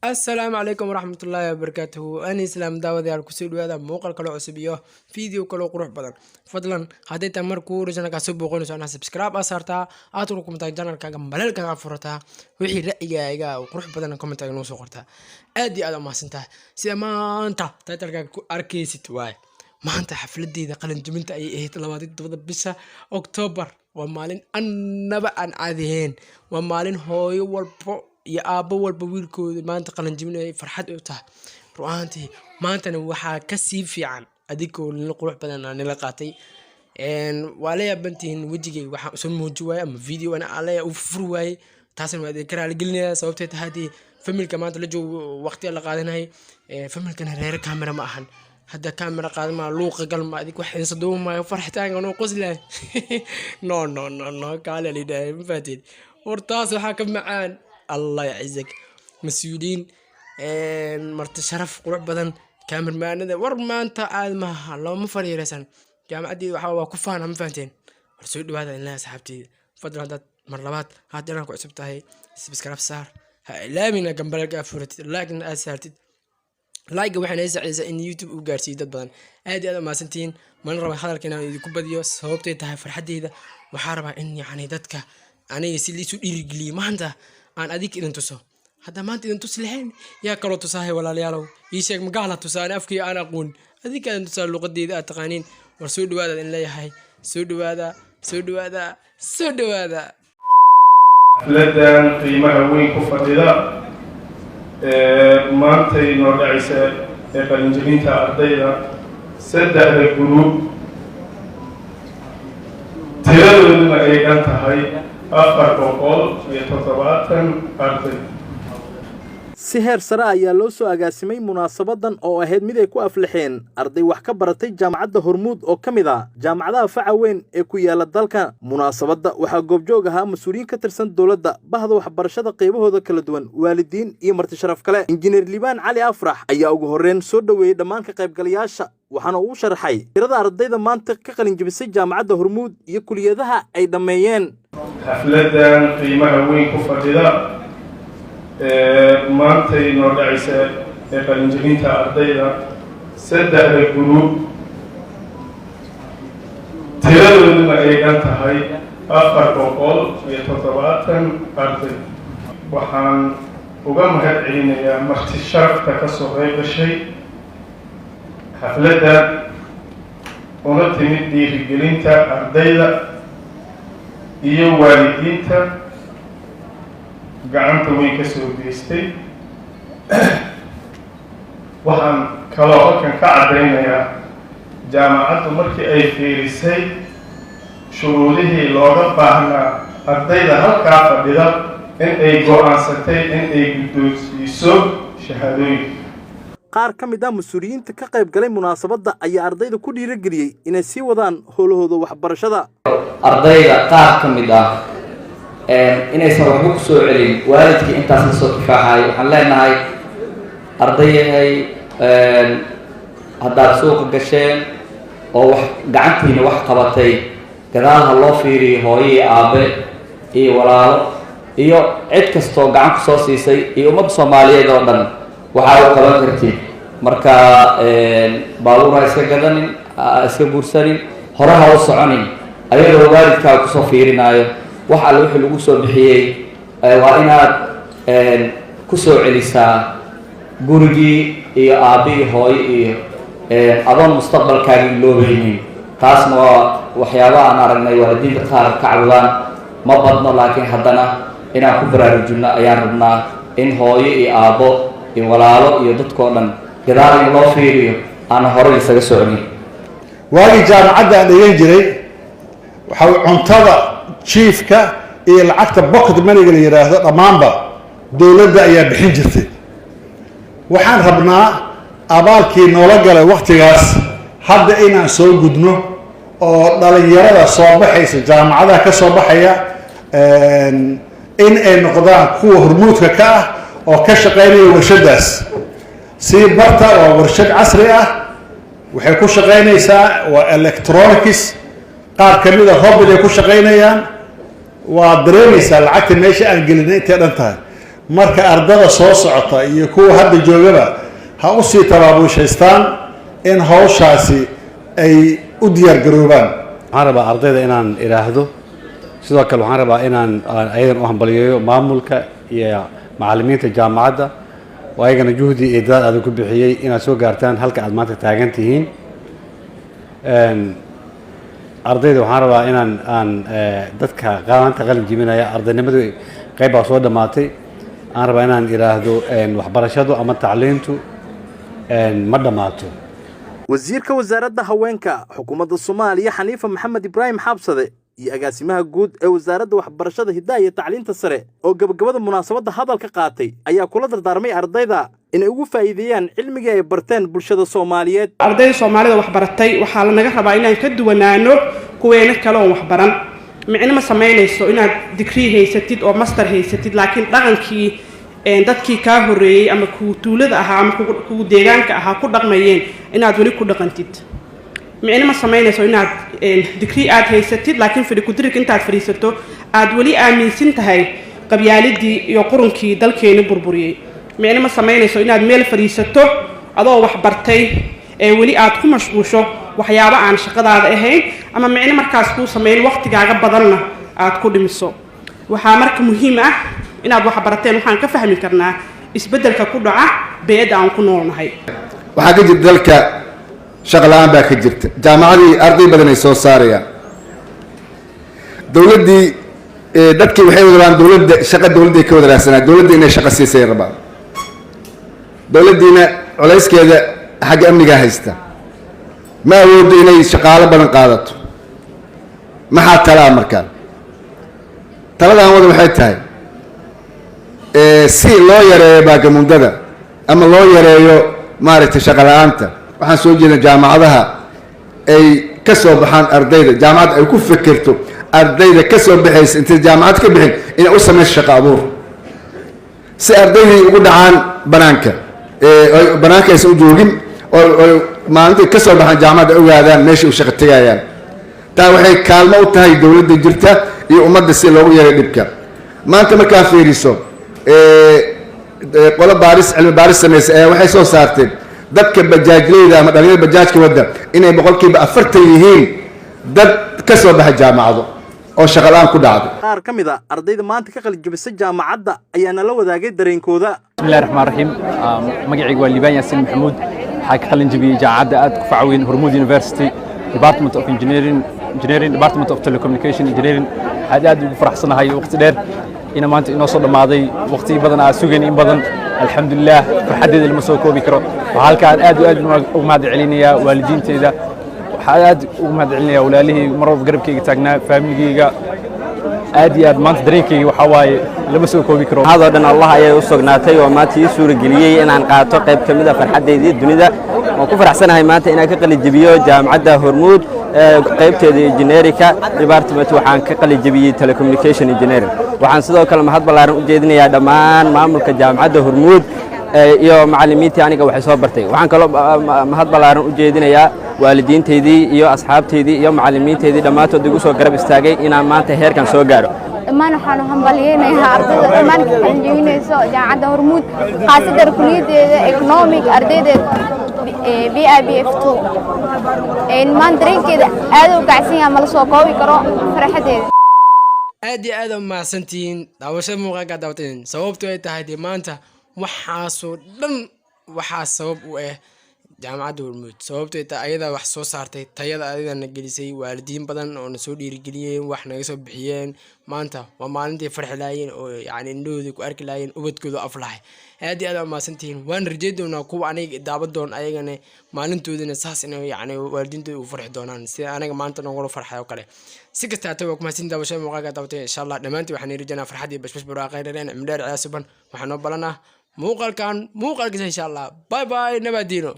Asalaamu calaykum waraxmatullaahi wabarakaatuhu. Ani Islaam daawadayaal, kusoo dhawaada muuqaal kale cusub iyo video kaloo qurux badan. Fadlan hadday tahay mar kuu horeysan kaa soo booqanayso, anaa subscribe aa saartaa, aad rukumtaa channelkaaga, maleelkaaga furataa, wixii ra'yigaaga oo qurux badan commentaga noo soo qortaa. Aad iyo aad u mahadsantahay. Sida maanta titlekaaga ku arkaysid waaye, maanta xafladeyda qalin jebinta ayay ahayd, 27-da bisha Octoobar. Waa maalin annaba aan caadi ahayn, waa maalin hooyo walbo iyo aabbo walba wiilkooda maanta qalin jebinayay farxad u tahay run ahaantii. Maantana waxaa kasii fiican adigoo nila qurux badan aan nila qaatay. Waa la yaabantihiin wejigay waxaan usoo muuji waaye ama video ana aan leeyahay u furi waayey. Taasna waa idinka raali gelinaya. Sababtay tahay, haddii familka maanta la joogo waqtiga la qaadanayay, familkana reere camera ma ahan. Hadda camera qaadan maa, luuqa gal ma, adig wax insa duuba maayo. Farxitaanka noo qoslaay, no, no, no, no, kaale lidhahay, ma fahanteed? War taas waxaa ka macaan, Allah yacizak, mas-uuliyiin, marti sharaf qurux badan, kaamirmaanada. War maanta aad maaha, looma fariiraysan. Jaamacaddeyda waxaa waa ku faana, ma fahanteen? War soo dhawaada ilaaha asxaabteyda. Fadlan haddaad mar labaad haddii inaan ku cusub tahay, subscribe saar, ha ilaamina gambaleelka aad furatid, like-na aad saartid. Like waxay naga saacidaysaa in YouTube uu gaarsiiyo dad badan. Aad iyo aad u mahadsantihiin. Mana raba hadalka inaan idinku badiyo. Sababtay tahay farxaddeyda waxaa rabaa in yacni dadka aniga si liisu dhiirigeliyo maanta aan adig idin tuso. Hadda maanta idin tusi lahayn, yaa kaloo tusahay? Walaalayaalow, ii sheeg, magaala tusaane afkii aan aqoon, adinka idin tusaa luqadeyda aad taqaaniin. War soo dhawaada idin leeyahay, soo dhawaada, soo dhawaada, soo dhawaada. Xafladan qiimaha weyn ku fadhida ee maantay noo dhacaysa ee qalinjebinta ardayda saddexda group, tiradooduna ay dhan tahay 470 arday. Si heer sare ayaa loo soo agaasimay munaasabadan oo ahayd mid ay ku aflaxeen arday wax ka baratay Jaamacadda Hormuud oo ka mid ah jaamacadaha faca weyn ee ku yaala dalka. Munaasabadda waxaa goobjoog ahaa mas-uuliyiin ka tirsan dowladda, bahda waxbarashada qaybahooda kala duwan, waalidiin iyo marti sharaf kale. Injineer Liibaan Cali Afrax ayaa ugu horreyn soo dhoweeyey dhammaan ka qaybgalayaasha, waxaana uu sharaxay tirada ardayda maanta ka qalinjebisay Jaamacadda Hormuud iyo kuliyadaha ay dhammeeyeen. Xafladan qiimaha weyn ku fadhida ee maantay noo dhacaysa ee qalinjebinta ardayda saddexda group, tiradooduna ay dhan tahay 470 arday, waxaan uga mahad celinayaa marti sharafta ka soo qayb gashay xafladda una timid dhiirigelinta ardayda iyo waalidiinta gacanta weyn ka soo geystay. Waxaan kaloo halkan ka caddaynayaa, jaamacaddu markii ay fiirisay shuruudihii looga baahnaa ardayda halkaa fadhida, in ay go-aansatay in ay guddoonsiiso shahaadooyinka. Qaar ka mid ah mas-uuliyiinta ka qayb galay munaasabadda ayaa ardayda ku dhiirigeliyey inay sii wadaan howlahooda waxbarashada. Ardayda qaar ka mid ah inaysan waxba ku soo celin waalidkii intaas la soo kifaaxayo. Waxaan leenahay, ardayahay, haddaad suuqa gasheen oo wax gacantiina wax qabatay, gadaal ha loo fiiriyo hooyo iyo aabe iyo walaalo iyo cid kastoo gacan ku soo siisay iyo ummadda Soomaaliyeed oo dhan. Waxaa u qaban kartid marka, baabuur ha iska gadanin, ha iska guursanin, hore ha u soconin ayadoo waalidkaaga kusoo fiirinaayo. Wax alle wixii lagu soo bixiyey waa inaad kusoo celisaa gurigii iyo aabbi iyo hooyo iyo adoon mustaqbalkaaga iloobaynin. Taasna waa waxyaaba aan aragnay waalidiinta qaar ka cabudaan. Ma badno, laakiin haddana inaan ku baraarujinno ayaan rabnaa in hooyo iyo aabbo iyo walaalo iyo dadkoo dhan gadaal in loo fiiriyo, aan horey isaga soconin. Waagii jaamacadda aan dhigan jiray, waxaa cuntada, jiifka iyo lacagta pocket moneyga la yidhaahdo dhammaanba dowladda ayaa bixin jirtay. Waxaan rabnaa abaalkii noola galay waktigaas hadda inaan soo gudno oo dhalinyarada soo baxaysa, jaamacadaha ka soo baxaya, in ay noqdaan kuwa hormuudka ka ah oo ka shaqaynaya warshadaas. Sii barta, waa warshad casri ah, waxay ku shaqaynaysaa waa electronics. Qaar ka mida robot ay ku shaqaynayaan. Waa dareemaysaa lacagta meesha aan gelinay intay dhan tahay. Marka ardada soo socota iyo kuwa hadda joogaba ha usii tabaabuushaystaan in hawshaasi ay u diyaar garoobaan. Waxaan rabaa ardayda inaan idhaahdo, sidoo kale waxaan rabaa inaan ayagan u hambaliyeeyo maamulka iyo macallimiinta jaamacadda oo ayagana juhdi iyo dadaal adag ku bixiyey inaad soo gaartaan halka aad maanta taagan tihiin. Ardayda waxaan rabaa inaan aan dadka maanta qalin jebinaya, ardaynimadu qayb baa soo dhammaatay, aan rabaa inaan idhaahdo waxbarashadu ama tacliintu ma dhammaato. Wasiirka wasaaradda haweenka xukuumadda Soomaaliya, Xaniifa Maxamed Ibraahim Xaabsade, iyo agaasimaha guud ee wasaaradda waxbarashada, hiddaha iyo tacliinta sare oo gabagabada munaasabadda hadal ka qaatay ayaa kula dardaarmay ardayda inay ugu faa'iideeyaan cilmigii ay barteen bulshada Soomaaliyeed. Ardayda Soomaalida waxbaratay waxaa lanaga rabaa inaan ka duwanaano kuweena kale oon waxbaran. Micno ma samaynayso inaad digrii haysatid oo master haysatid, laakiin dhaqankii dadkii kaa horreeyey ama kugu tuulada ahaa ama kugu deegaanka ahaa ku dhaqmayeen inaad weli ku dhaqantid. Micno ma samaynayso inaad digrii aad haysatid, laakiin fadhi kudirirka intaad fadhiisato aad weli aaminsan tahay qabyaalidii iyo qurunkii dalkeeni burburiyey. Micno ma samaynayso inaad meel fadhiisato adoo wax bartay ee weli aad ku mashquusho waxyaabo aan shaqadaada ahayn ama micno markaas kuu samayn, waqtigaaga badanna aad ku dhimiso. Waxaa marka muhiim ah inaad wax barateen. Waxaan ka fahmi karnaa isbeddelka ku dhaca bey'adda aan ku noolnahay. Waxaa ka jirta dalka shaqa la'aan baa ka jirta. Jaamacadii arday badan ay soo saarayaan, dowladdii dadkii waxay wada rabaan dowladda, shaqa dowladday ka wada raadsanaa, dowladda inay shaqo siisay rabaan. Dowladdiina culayskeeda xagga amnigaa haysta, ma awoodo inay shaqaalo badan qaadato. Maxaa talaa? Markaan taladan wada waxay tahay, si loo yareeyo baagamundada ama loo yareeyo, maaragtay, shaqo la'aanta, waxaan soo jeedna jaamacadaha ay ka soo baxaan ardayda, jaamacadda ay ku fekerto ardayda ka soo baxaysa intay jaamacad ka bixin inay u samayso shaqo abuur, si ardaydii ugu dhacaan banaanka, banaanka aysan u joogin oo maalintai ka soo baxaan jaamacadda ogaadaan meeshay u shaqo tegayaan. Taa waxay kaalmo u tahay dowladda jirta iyo ummadda si loogu yaray dhibka. Maanta markaa fiiriso, qolo baaris, cilmi baaris samaysa ayaa waxay soo saartay dadka bajaajleyda ama dhalinyarada bajaajka wadda inay 40% yihiin dad ka soo baxay jaamacado oo shaqa la'aan ku dhacday. Qaar ka mid a ardayda maanta ka qalinjabisay jaamacadda ayaa nala wadaagay dareenkooda. Bismillahi raxmaan raxiim. Magacaygu waa Liibaan Yaasiin Maxamuud. Waxaa ka qalin jabiyey jaamacadda aad ku faca weyn, Hormuud University, Department of Engineering, Department of Telecommunication Engineering. Waxaad aad ugu faraxsanahay waqti dheer ina maanta inoo soo dhammaaday, waqti badan aa sugayn in badan. Alxamdulilah, farxaddeeda lama soo koobi karo. Waxaa halkaan aad iyo aad ugu mahad celinayaa waalidiinteyda, waxaa aad ugu mahad celinayaa walaalihii mar walba garabkayga taagnaa, faamiligeyga aad iyo aad. Maanta dareenkayga waxaa waaye lama soo koobi karo. Hadoo dhan Allah ayay u sugnaatay oo maanta ii suurageliyey inaan qaato qayb ka mid a farxaddaydii dunida. Waan ku faraxsanahay maanta inaan ka qalinjebiyo jaamacadda Hormuud, qaybteeda engineerinka department. Waxaan ka qalinjebiyey telecommunication engineering. Waxaan sidoo kale mahad ballaaran u jeedinayaa dhammaan maamulka jaamacadda Hormuud iyo macallimiintii aniga waxay soo bartay. Waxaan kaloo mahad ballaaran u jeedinayaa waalidiintaydii iyo asxaabtaydii iyo macallimiintaydii dhammaantood igu soo garab istaagay inaan maanta heerkan soo gaaro. Dhammaan waxaanu hambalyeynayaa ardayda dhammaan ka qalinjebinayso jaamacadda Hormuud, khaasadan kuliyaddeeda economic, ardayda BIBF 2. Maan dareenkeeda aad u kacsan yahay, ma la soo koobi karo farxaddeeda. Aad iyo aad u mahadsantihiin daawashada muuqaalka daawateen. Sababtu ay tahay dee maanta waxaasoo dhan waxaa sabab u ah jaamacadda Hormuud. Sababto ay tahay, ayadaa wax soo saartay, tayada ayadana gelisay, waalidiin badan oo na soo dhiirigeliyeen, wax naga soo bixiyeen. Maanta waa maalintii farxi lahaayeen oo yacni indhahoodii ku arki lahaayeen ubadkooda aflahay. Aad iyo aad aa mahadsantihiin. Waan rajey doonaa kuwa aniga daawan doon ayagana maalintoodina saas inay yacni waalidiintooda u farxi doonaan sida aniga maanta noogula farxay oo kale. Si kasta haatee, waa ku mahadsan daawashada muuqaalka daawatay. Insha Allah dhammaantiin waxaan rajaynaa farxad iyo bashbash, barwaaqo, dhareen cimdheer, ciyaasuban. Waxaa noo balanaa muuqaalkan muuqaalkiisa, insha Allah. Bye bye, nabadiino.